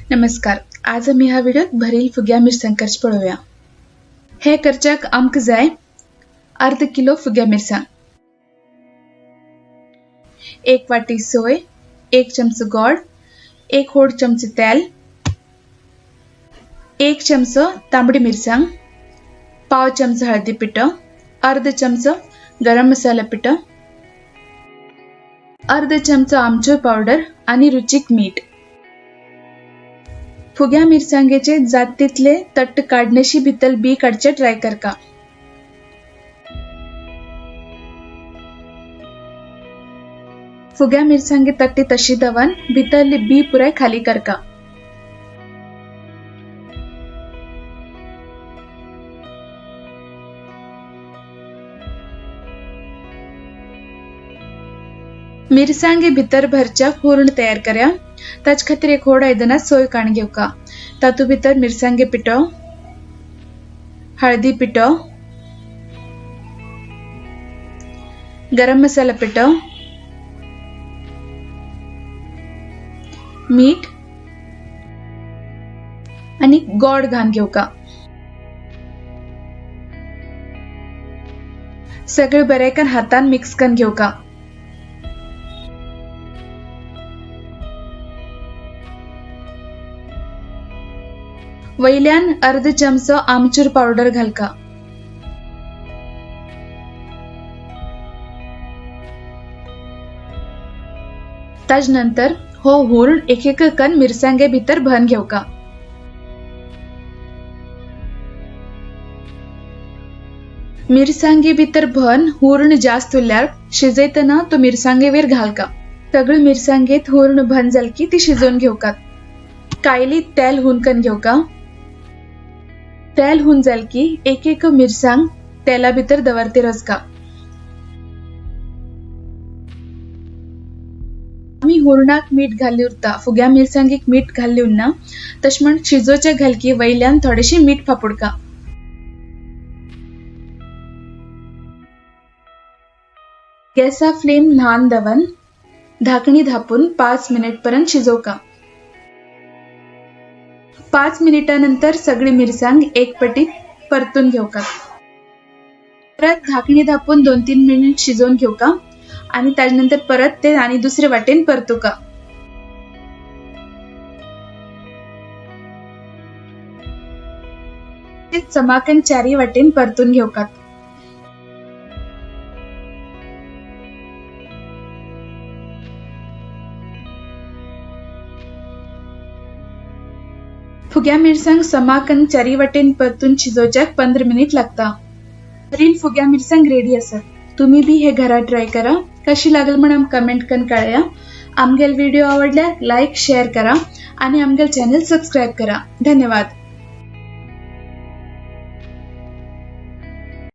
नमस्कार, आज आमी ह्या व्हिडियोत भरील फुग्या मिरसांग करचें पळोवया। हे करच्याक आमकां जाय अर्द किलो फुग्या मिरसांग, 1 वाटी सोय, 1 चमचो गोड, 1 होड चमचो तेल, 1 चमचो तांबडी मिरसांग, 1/4 चमचो हळदी पिठो, अर्द चमचो गरम मसाला पिठो, अर्द चमचो आमचूर पावडर आनी रुचीक मीठ। फुग्या मिरसांगेचे जात तितले तट्ट काडणेशी भितर बी काडचे ट्राय करका। फुग्या मिरसांगे तट्टी तशी दवन भितरली बी पुराय खाली करका। मिरसांगे भितर भरच्या पूर्ण तयार कर्या। ताचे खातीर एक होड आयदनांत सोय काण घेवका। तातूंत भितर मिरसांगे पिठो, हळदी पिठो, गरम मसाला पिठो, मीठ आनी गोड घालून घेवका। सगळे बरें हातान मिक्स करून घेवका। वयल्यान अर्द चमचो आमचूर पावडर घालका। ताजे नंतर हो हुरण एक एक कन मिरसांगे भितर भरून घेवका। मिरसांगे भितर भरून हुरण जास्त उरल्यार शिजयतना तो मिरसांगे वयर घालका। सगळे मिरसांगेत हुरण भरून जाल की ती शिजोवन घेवका। कायली तेल हुनकन घेवका। तेल हुन जाल की एक एक मिरसांग तेला भितर दवरते रचका। आमी हुरणाक मीठ घाल्ली उरता, फुग्या मिरसांगेक मीठ घाल्ली उरना, तशें म्हण शिजोवच्या घालकी वयल्यान थोडेशें मीठ फापुडका। गॅसा फ्लेम ल्हान दवन धाकणी धापून 5 मिनिट पर्यंत शिजोवका। 5 मिनिटांनंतर सगळी मिरसांग एक पटीत परतून घेवका। परत धाकणी धापून 2-3 मिनिट शिजोवन घेवका आणि ताजे नंतर परत ते आणि दुसरे वाटेन परतुका। ते चमाकन चारी वाटेन परतून घेवका। फुग्या मिरसांग समाकन चारी वाटेन परतून शिजोवच्याक 15 मिनिट लागता। भरील फुग्या मिरसांग रेडी आसा। तुम्ही बी हे घरा ट्राय करा। कशी लागल म्हण आमकां कमेंट करून कळया। आमगेल व्हिडिओ आवडल्यार लायक शेअर करा आणि आमगेल चॅनल सबस्क्राइब करा। धन्यवाद।